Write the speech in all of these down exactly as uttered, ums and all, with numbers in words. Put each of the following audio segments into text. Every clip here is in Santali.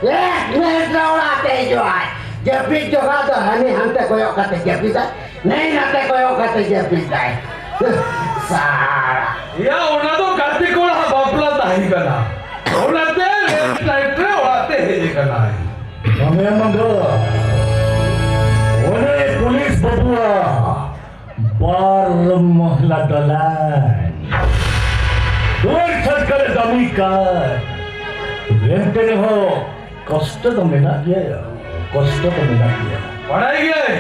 ᱮᱠ ᱢᱤᱱᱤᱴ ᱨᱮ ᱚᱲᱟᱜ ᱛᱮ ᱦᱤᱡᱩᱜᱼᱟᱭ᱾ ᱡᱟᱹᱯᱤᱫ ᱡᱚᱠᱷᱟ ᱫᱚ ᱦᱟᱹᱱᱤ ᱦᱟᱱᱛᱮ ᱠᱚᱭᱚᱜ ᱠᱟᱛᱮ ᱡᱟᱹᱯᱤᱫᱟᱭ, ᱱᱟᱹᱭ ᱱᱟᱛᱮ ᱠᱚᱭᱚᱜ ᱠᱟᱛᱮ ᱡᱟᱹᱯᱤᱫᱟᱭ᱾ ᱥᱟᱲᱟ᱾ ᱭᱟ, ᱚᱱᱟ ᱫᱚ ᱜᱟᱛᱮ ᱠᱚᱲᱟ ᱵᱟᱯᱞᱟ ᱛᱟᱦᱮᱸ ᱠᱟᱱᱟ, ᱚᱱᱟᱛᱮ ᱞᱮᱴ ᱱᱟᱭᱤᱴ ᱨᱮ ᱚᱲᱟᱜ ᱛᱮ ᱦᱮᱡ ᱟᱠᱟᱱᱟᱭ᱾ ᱢᱟᱢᱮ ᱢᱟᱜᱚ, ᱚᱱᱮ ᱯᱩᱞᱤᱥ ᱵᱟᱹᱵᱩᱣᱟᱜ ᱵᱟᱨ ᱢᱚᱦᱞᱟ ᱫᱚᱞᱟᱱ᱾ ᱫᱩᱣᱟᱹᱨ ᱪᱷᱟᱴᱠᱟ ᱨᱮ ᱫᱟᱢᱤ ᱠᱟᱨ᱾ ᱮᱱᱛᱮ ᱨᱮᱦᱚᱸ ᱠᱚᱥᱴᱚ ᱫᱚ ᱢᱮᱱᱟᱜ ᱜᱮᱭᱟ, ᱠᱚᱥᱴᱚ ᱫᱚ ᱢᱮᱱᱟᱜ ᱜᱮᱭᱟ᱾ ᱵᱟᱲᱟᱭ ᱜᱤᱭᱟᱹᱧ,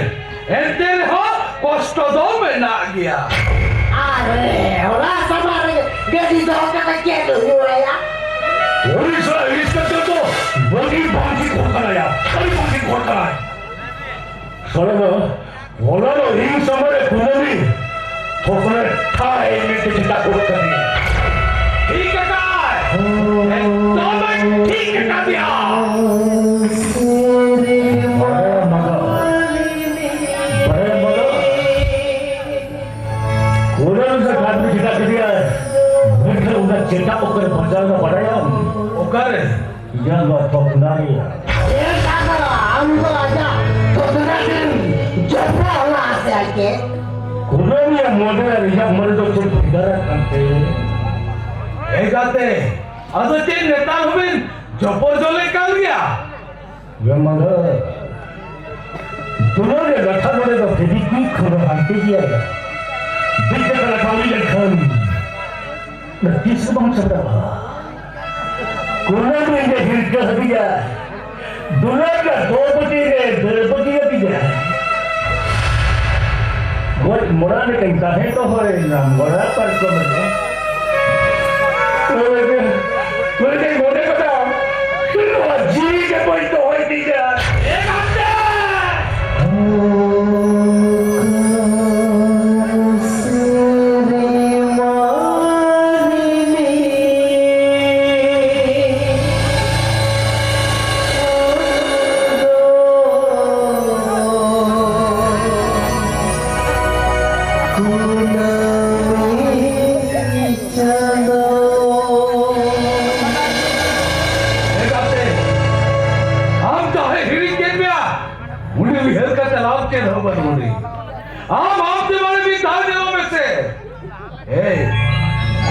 ᱮᱱᱛᱮ ᱨᱮᱦᱚᱸ ᱠᱚᱥᱴᱚ ᱫᱚ ᱢᱮᱱᱟᱜ ᱜᱮᱭᱟ᱾ ᱟᱨᱮ, ᱚᱲᱟᱜ ᱥᱟᱢᱟᱝ ᱨᱮ ᱜᱟᱹᱰᱤ ᱫᱚᱦᱚ ᱠᱟᱛᱮ ᱪᱮᱫ ᱦᱩᱭᱩᱜᱼᱟ ᱭᱟ? ᱩᱲᱤᱥᱥᱟ ᱤᱱᱥᱯᱮᱠᱴᱚᱨ ᱫᱚ ᱵᱷᱟᱹᱜᱤ ᱵᱟᱝ ᱴᱷᱤᱠ ᱦᱚᱲ ᱠᱟᱱᱟᱭᱟ, ᱟᱹᱰᱤ ᱵᱟᱝ ᱴᱷᱤᱠ ᱦᱚᱲ ᱠᱟᱱᱟᱭ᱾ ᱥᱚᱲᱚ ᱫᱚ ᱦᱚᱞᱟ ᱫᱚ ᱤᱧ ᱥᱟᱢᱟᱝ ᱨᱮ ᱠᱩᱱᱟᱹᱢᱤ ᱦᱚᱯᱚᱱᱮ ᱴᱷᱟᱭ ᱢᱮᱱᱛᱮ ᱪᱮᱫᱟᱜ ᱜᱚᱫ ᱠᱟᱫᱤᱧᱟ? ᱴᱷᱤᱠ ᱟᱠᱟᱫ᱾ ᱮᱠᱫᱚᱢᱮ ᱴᱷᱤᱠ ᱟᱠᱟᱫᱮᱭᱟ᱾ ᱵᱟᱲᱟᱭᱟᱢ ᱢᱟᱫᱟ, ᱵᱟᱲᱟᱭᱟᱢ ᱢᱟᱫᱟ, ᱠᱩᱱᱟᱹᱢᱤ ᱥᱮ ᱠᱟᱹᱢᱤ ᱪᱮᱫᱟᱜ ᱠᱮᱫᱮᱭᱟ? ᱢᱮᱱᱠᱷᱟᱱ ᱚᱱᱟ ᱪᱮᱫᱟᱜ ᱚᱠᱟᱨᱮ ᱵᱟᱡᱟᱣ ᱮᱱᱟ ᱵᱟᱲᱟᱭᱟᱢ? ᱚᱠᱟᱨᱮ? ᱤᱧᱟᱹᱜ ᱱᱚᱣᱟ ᱛᱷᱚᱛᱱᱟ ᱨᱮ᱾ ᱮ ᱫᱟᱫᱟ, ᱟᱢ ᱫᱚ ᱟᱡᱟᱜ ᱛᱷᱚᱛᱱᱟ ᱨᱮᱢ ᱡᱚᱯᱲᱟᱣ ᱞᱟᱦᱟ ᱥᱮ ᱟᱡ ᱜᱮ? ᱠᱩᱱᱟᱹᱢᱤᱭᱟᱜ ᱢᱚᱱᱮ ᱟᱨ ᱤᱧᱟᱹᱜ ᱢᱚᱱᱮ ᱫᱚ ᱪᱮᱫ ᱵᱷᱮᱜᱟᱨ ᱟᱠᱟᱱ ᱛᱮ? ᱮ ᱜᱟᱛᱮ, ᱟᱫᱚ ᱪᱮᱫ ᱱᱮᱛᱟᱨ ᱦᱚᱸᱵᱤᱱ ᱡᱚᱯᱚᱨ ᱡᱚᱞᱮ ᱠᱟᱱ ᱜᱮᱭᱟ? ᱜᱮ ᱢᱟᱫᱷᱚᱨ, ᱫᱩᱞᱟᱹᱲ ᱨᱮ ᱞᱟᱴᱷᱟ ᱱᱚᱰᱮ ᱫᱚ ᱯᱷᱮᱵᱤᱠᱩᱭᱤᱠ ᱠᱷᱚᱱ ᱦᱚᱸ ᱵᱟᱝ ᱛᱮᱜᱮᱭᱟ᱾ ᱵᱤᱫᱽᱫᱟᱹ ᱠᱚ ᱞᱟᱴᱷᱟ ᱦᱩᱭ ᱞᱮᱱᱠᱷᱟᱱ ᱛᱤᱥ ᱦᱚᱸ ᱵᱟᱝ ᱥᱟᱯᱲᱟᱣᱟ᱾ ᱠᱩᱱᱟᱹᱢᱤ ᱨᱮ ᱦᱤᱨᱠᱟᱹ ᱦᱟᱹᱵᱤᱡᱟ᱾ ᱫᱩᱞᱟᱹᱲ ᱨᱮ ᱫᱚ ᱵᱟᱹᱴᱤ ᱨᱮ ᱫᱟᱹᱲ ᱵᱟᱹᱴᱤ ᱦᱟᱹᱵᱤᱡᱟ᱾ ᱜᱚᱡ ᱢᱚᱲᱟ ᱞᱮᱠᱟᱧ ᱛᱟᱦᱮᱸ ᱫᱚᱦᱚᱭᱮᱱᱟ ᱢᱚᱲᱟ ᱯᱟᱨᱠᱚᱢ ᱨᱮ᱾ ᱢᱚᱱᱮ ᱠᱟᱫᱟ, ᱱᱚᱣᱟ ᱡᱤᱣᱤ ᱜᱮ ᱵᱟᱹᱧ ᱫᱚᱦᱚᱭ ᱛᱤᱧᱟ᱾ ᱮ ᱜᱟᱛᱮ! ᱪᱮᱫ ᱦᱚᱸ ᱵᱟᱹᱱᱩᱜ ᱟᱹᱱᱤᱡ᱾ ᱟᱢ ᱟᱢ ᱛᱮ ᱵᱟᱲᱮ ᱢᱤᱫ ᱫᱷᱟᱣ ᱧᱮᱞᱚᱜ ᱢᱮᱥᱮ᱾ ᱮᱭ,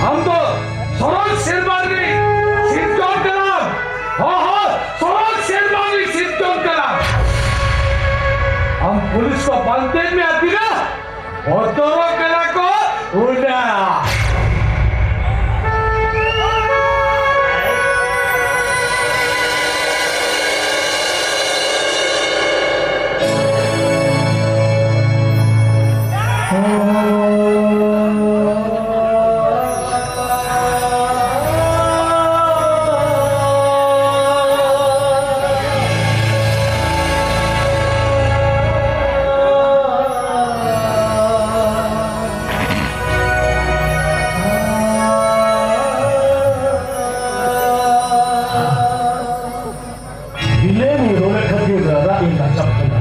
ᱟᱢ ᱫᱚ ᱥᱚᱨᱚᱞ ᱥᱮᱨᱢᱟ ᱨᱤᱱᱤᱡ ᱥᱤᱨᱡᱚᱱ ᱠᱟᱱᱟᱢ᱾ ᱦᱚᱸ, ᱦᱚᱸ, ᱥᱚᱨᱚᱞ ᱥᱮᱨᱢᱟ ᱨᱤᱱᱤᱡ ᱥᱤᱨᱡᱚᱱ ᱠᱟᱱᱟᱢ᱾ ᱟᱢ ᱯᱩᱞᱤᱥ ᱠᱚ ᱯᱟᱱᱛᱮᱭᱮᱫ ᱢᱮᱭᱟ ᱛᱤᱱᱟᱹᱜ? ᱵᱚᱛᱚᱨᱚᱜ ᱠᱟᱱᱟ ᱠᱚ ᱩᱱᱟᱹᱜ᱾ ᱵᱤᱞᱟᱹᱢᱤ ᱨᱚᱲ ᱠᱷᱟᱹᱛᱤᱨ ᱨᱟᱜ ᱤᱧ ᱨᱟᱠᱟᱵ ᱠᱟᱱᱟ᱾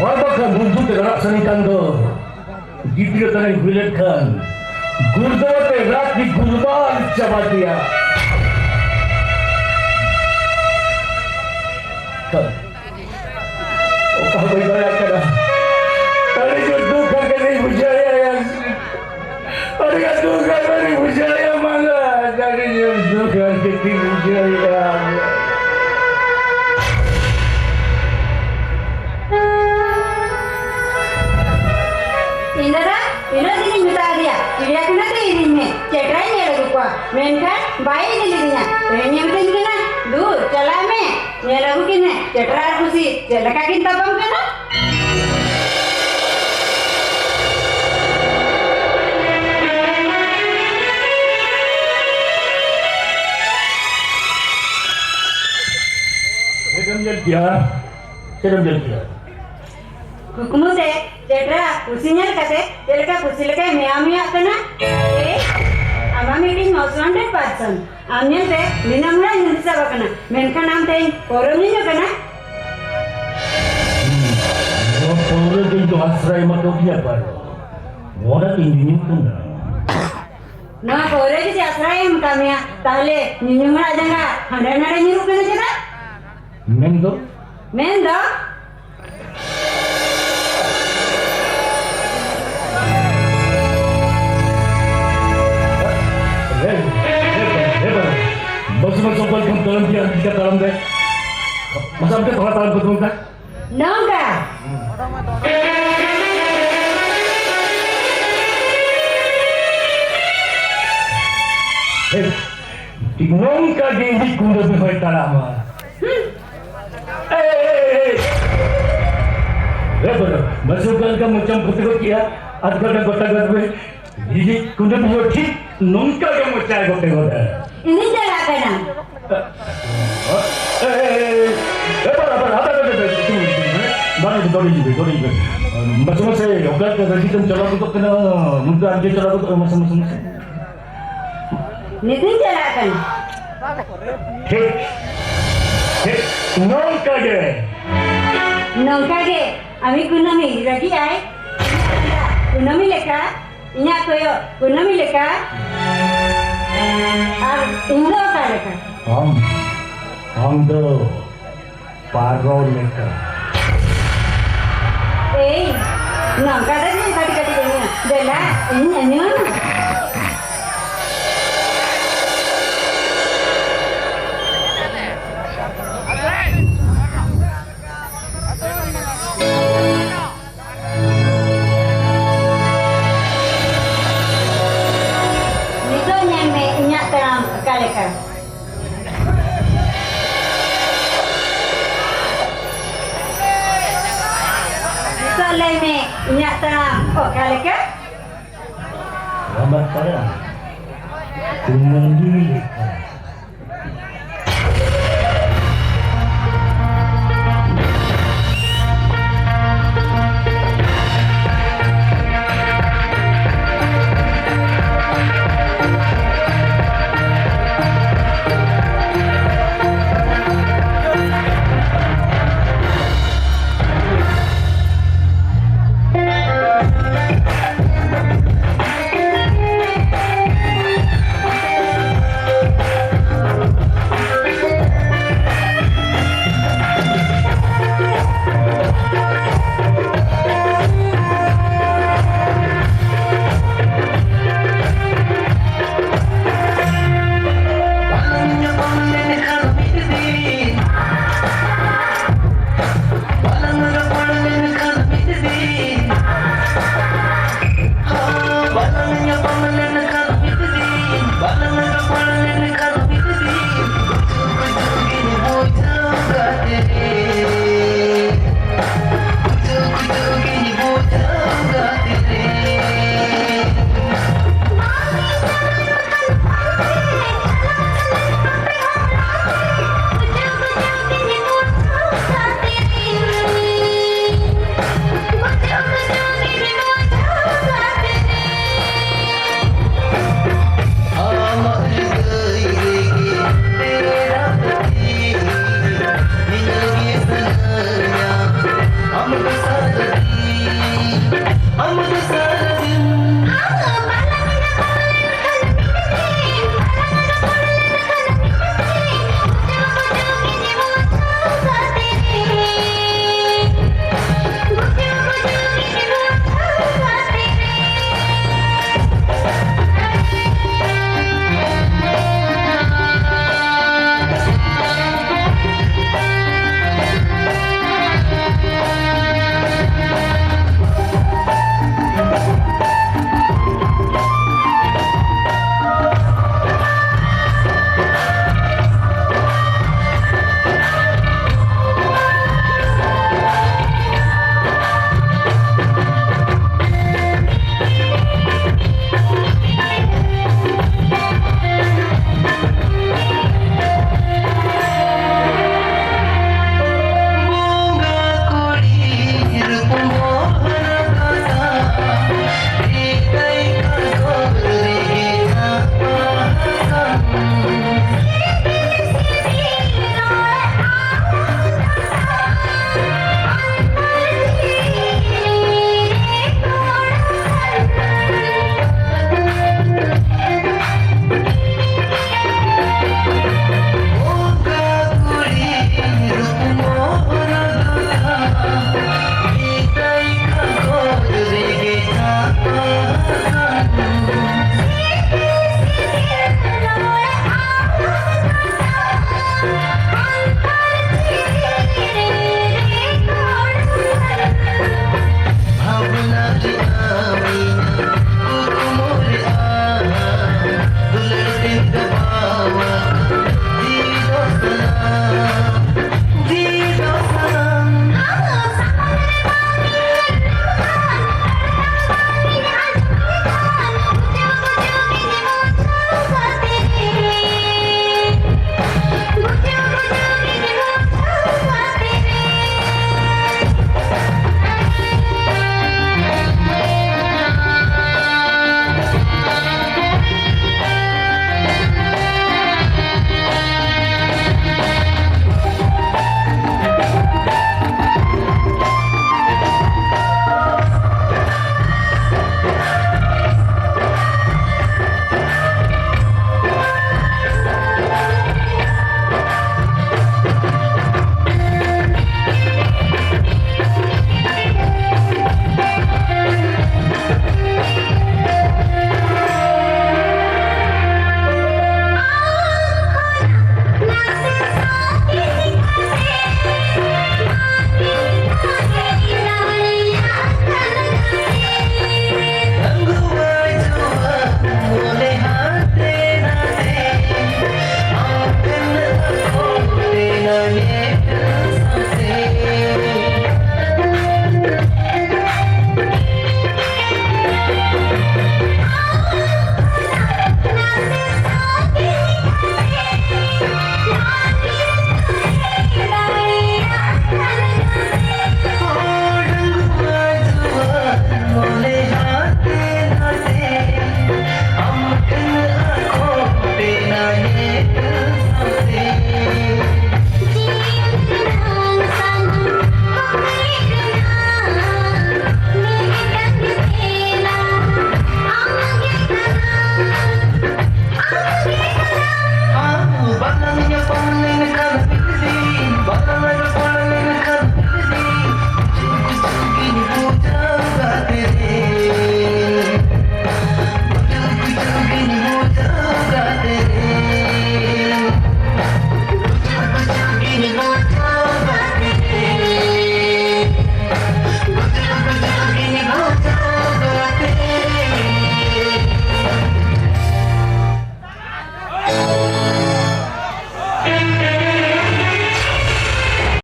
ᱦᱚᱲ ᱵᱟᱠᱷᱟᱱ ᱵᱩᱫᱽᱫᱷᱤ ᱛᱮ ᱨᱟᱜ ᱥᱟᱱᱟᱧ ᱠᱟᱱ ᱫᱚ᱾ ᱜᱤᱫᱽᱨᱟᱹ ᱛᱟᱞᱟᱧ ᱦᱩᱭ ᱞᱮᱱᱠᱷᱟᱱ ᱜᱩᱲᱫᱟᱹᱣ ᱛᱮ ᱨᱟᱜ ᱠᱤ ᱜᱩᱞᱢᱟᱞ ᱪᱟᱵᱟ ᱠᱮᱭᱟ᱾ ᱚᱠᱟ ᱦᱚᱸ ᱵᱟᱹᱧ ᱫᱟᱲᱮᱭᱟᱜ ᱠᱟᱱᱟ᱾ ᱟᱹᱰᱤ ᱡᱳᱨ ᱫᱩᱠ ᱦᱟᱨᱠᱮᱛ ᱤᱧ ᱵᱩᱡᱷᱟᱹᱣᱮᱫᱼᱟ ᱭᱟ᱾ ᱟᱹᱰᱤ ᱟᱸᱴ ᱫᱩᱠ ᱦᱟᱨᱠᱮᱛ ᱤᱧ ᱵᱩᱡᱷᱟᱹᱣᱮᱫᱼᱟ ᱢᱟᱸᱜᱟ᱾ ᱟᱹᱰᱤ ᱡᱳᱨ ᱫᱩᱠ ᱦᱟᱨᱠᱮᱛ ᱤᱧ ᱵᱩᱡᱷᱟᱹᱣᱮᱫᱼᱟ᱾ ᱤᱧ ᱫᱟᱫᱟ, ᱛᱤᱱᱟᱹᱜ ᱫᱤᱱᱤᱧ ᱢᱮᱛᱟ ᱫᱮᱭᱟ, ᱪᱤᱲᱤᱭᱟᱠᱷᱟᱱᱟ ᱛᱮ ᱤᱫᱤᱧ ᱢᱮ, ᱪᱮᱴᱨᱟᱧ ᱧᱮᱞ ᱟᱹᱜᱩ ᱠᱚᱣᱟ, ᱢᱮᱱᱠᱷᱟᱱ ᱵᱟᱭ ᱤᱫᱤ ᱞᱤᱫᱤᱧᱟ᱾ ᱛᱮᱦᱮᱧ ᱮ ᱢᱤᱛᱟᱹᱧ ᱠᱟᱱᱟ, "ᱫᱩ, ᱪᱟᱞᱟᱜ ᱢᱮ, ᱧᱮᱞ ᱟᱹᱜᱩ ᱠᱤᱱ ᱢᱮ, ᱪᱮᱴᱨᱟ ᱟᱨ ᱯᱩᱥᱤ ᱪᱮᱫ ᱞᱮᱠᱟ ᱠᱤᱱ ᱛᱟᱯᱟᱢ ᱠᱟᱱᱟ?" ᱪᱮᱫ ᱮᱢ ᱧᱮᱞ ᱠᱮᱜᱼᱟ? ᱪᱮᱫ ᱮᱢ ᱧᱮᱞ ᱠᱮᱜᱼᱟ? ᱠᱩᱠᱢᱩ ᱛᱮ ᱪᱮᱴᱨᱟ ᱯᱩᱥᱤ ᱧᱮᱞ ᱠᱟᱛᱮ ᱪᱮᱫ ᱞᱮᱠᱟ ᱯᱩᱥᱤ ᱞᱮᱠᱟᱭ ᱢᱮᱭᱟᱣ ᱢᱮᱭᱟᱜ ᱠᱟᱱᱟ? ᱮᱭ, ᱟᱢᱟᱜ ᱢᱤᱫᱴᱤᱡ most wanted person᱾ ᱟᱢ ᱧᱮᱞᱛᱮ ᱫᱤᱱᱟᱹᱢ ᱦᱚᱲᱟᱜ ᱧᱩ ᱫᱤᱥᱟᱹ ᱟᱠᱟᱱᱟ, ᱢᱮᱱᱠᱷᱟᱱ ᱟᱢ ᱛᱮᱦᱮᱧ ᱯᱟᱹᱣᱨᱟᱹᱢ ᱧᱩᱧᱚᱜ ᱠᱟᱱᱟ᱾ ᱱᱚᱣᱟ ᱯᱟᱹᱣᱨᱟᱹ ᱫᱚ ᱤᱧ ᱫᱚ ᱟᱥᱨᱟᱭ ᱮᱢ ᱟᱠᱟᱫᱤᱧᱟ ᱯᱟᱞᱮ᱾ ᱚᱱᱟᱛᱮᱧ ᱧᱩᱧᱩᱜ ᱠᱟᱱᱟ᱾ ᱱᱚᱣᱟ ᱯᱟᱹᱣᱨᱟᱹ ᱡᱩᱫᱤ ᱟᱥᱨᱟᱭ ᱮᱢ ᱠᱟᱜ ᱢᱮᱭᱟ, ᱛᱟᱦᱞᱮ ᱧᱩᱧᱩ ᱦᱚᱲᱟᱜ ᱡᱟᱸᱜᱟ ᱦᱟᱸᱰᱮ ᱱᱟᱰᱮ ᱧᱩᱨᱩᱜ ᱠᱟᱱᱟ ᱪᱮᱫᱟᱜ? ᱢᱮᱱᱫᱚ? ᱢᱮᱱᱫᱚ? ᱦᱮ, ᱦᱮ, ᱦᱮ, ᱵᱟᱹᱥᱤ ᱢᱟ ᱪᱚᱯᱯᱚᱞ ᱠᱷᱚᱱ ᱛᱟᱲᱟᱢ ᱜᱮᱭᱟ, ᱪᱤᱠᱟ ᱛᱟᱲᱟᱢ ᱫᱟᱭ? ᱢᱟᱥᱮ ᱟᱢ ᱴᱷᱮᱱ ᱛᱷᱚᱲᱟ ᱛᱟᱲᱟᱢ ᱠᱚ ᱫᱩᱲᱩᱵ ᱫᱟ᱾ ᱱᱚᱝᱠᱟ᱾ ᱦᱮ, ᱴᱷᱤᱠ ᱱᱚᱝᱠᱟ ᱜᱮ ᱤᱧ ᱠᱩᱸᱰᱟᱹ ᱵᱤᱦᱚᱭ ᱛᱟᱲᱟᱢᱟ᱾ ᱦᱩᱸ᱾ ᱮᱭ, ᱮᱭ, ᱮᱭ, ᱮᱭ᱾ ᱮ ᱵᱟᱹᱵᱩ, ᱢᱟᱥᱮ ᱚᱠᱟ ᱞᱮᱠᱟ ᱢᱚᱪᱟᱢ ᱯᱷᱩᱴᱟᱹᱣ ᱠᱮᱜᱼᱟ? ᱟᱫ ᱜᱚᱴᱟ, ᱜᱚᱴᱟ, ᱜᱚᱴᱟ᱾ ᱦᱤᱡᱤ ᱠᱩᱸᱰᱟᱹ ᱵᱤᱦᱚᱭ ᱴᱷᱤᱠ ᱱᱚᱝᱠᱟ ᱜᱮ ᱢᱚᱪᱟᱭ ᱜᱚᱴᱮ ᱜᱚᱴᱟ᱾ ᱤᱧᱤᱧ ᱪᱟᱞᱟᱜ ᱠᱟᱱᱟ᱾ ᱮ, ᱮ, ᱮ, ᱮ, ᱮ, ᱵᱟᱵᱟ, ᱵᱟᱵᱟ, ᱦᱟᱯᱮ, ᱦᱟᱯᱮ, ᱦᱟᱯᱮ, ᱦᱟᱯᱮ, ᱦᱟᱯᱮ, ᱦᱟᱯᱮ, ᱦᱟᱯᱮ, ᱦᱟᱯᱮ, ᱦᱟᱯᱮ, ᱦᱟᱯᱮ, ᱦᱟᱯᱮ, ᱦᱟᱯᱮ, ᱦᱟᱯᱮ, ᱦᱟᱯᱮ, ᱢᱟᱥᱮ, ᱢᱟᱥᱮ, ᱚᱠᱟ ᱞᱮᱠᱟ ᱨᱟᱹᱜᱤ ᱛᱮᱢ ᱪᱟᱞᱟᱣ ᱜᱚᱫᱚᱜ ᱠᱟᱱᱟ? ᱱᱚᱝᱠᱟ ᱟᱢ ᱜᱮ ᱪᱟᱞᱟᱣ ᱜᱚᱫᱚᱜ ᱢᱮ, ᱢᱟᱥᱮ, ᱢᱟᱥᱮ, ᱢᱟᱥᱮ᱾ ᱱᱤᱛᱤᱧ ᱪᱟᱞᱟᱜ ᱠᱟᱱᱟ᱾ ᱴᱷᱤᱠ, ᱴᱷᱤᱠ, ᱱᱚᱝᱠᱟ ᱜᱮ᱾ ᱱᱚᱝᱠᱟ ᱜᱮ, ᱟᱢᱤ ᱠᱩᱱᱟᱹᱢᱤ ᱨᱟᱹᱜᱤ ᱟᱭ᱾ ᱠᱩᱱᱟᱹᱢᱤ ᱞᱮᱠᱟ᱾ ᱤᱧᱟᱹᱜ ᱠᱚᱭᱚᱜ ᱠᱩᱱᱟᱹᱢᱤ ᱞᱮᱠᱟ᱾ ᱟᱨ ᱤᱧ ᱫᱚ ᱚᱠᱟ ᱞᱮᱠᱟ? ᱟᱢ, ᱟᱢ ᱫᱚ ᱯᱟᱨᱚ ᱞᱮᱠᱟ᱾ ᱮᱭ, ᱱᱚᱝᱠᱟ ᱫᱚ ᱪᱮᱫ ᱠᱟᱹᱴᱤᱡ ᱠᱟᱹᱴᱤᱡ ᱟᱹᱧᱟ? ᱫᱮᱞᱟ, ᱤᱧ ᱟᱹᱧᱩᱨ᱾ ᱱᱤᱛᱚᱜ ᱧᱮᱞ ᱢᱮ ᱤᱧᱟᱹᱜ ᱛᱟᱲᱟᱢ ᱚᱠᱟ ᱞᱮᱠᱟ᱾ ᱱᱤᱛᱚᱜ ᱞᱟᱹᱭ ᱢᱮ ᱤᱧᱟᱹᱜ ᱛᱟᱲᱟᱢ ᱚᱠᱟ ᱞᱮᱠᱟ? ᱟᱢᱟᱜ ᱛᱟᱲᱟᱢ ᱠᱩᱢᱟᱹᱝᱜᱤ ᱞᱮᱠᱟ᱾ ᱧᱟᱯᱟᱢ ᱞᱮᱱᱠᱷᱟᱱ ᱢᱤᱫ ᱫᱤᱱ, ᱵᱟᱝ ᱨᱚᱯᱚᱲ ᱞᱮᱱᱠᱷᱟᱱ ᱢᱤᱫ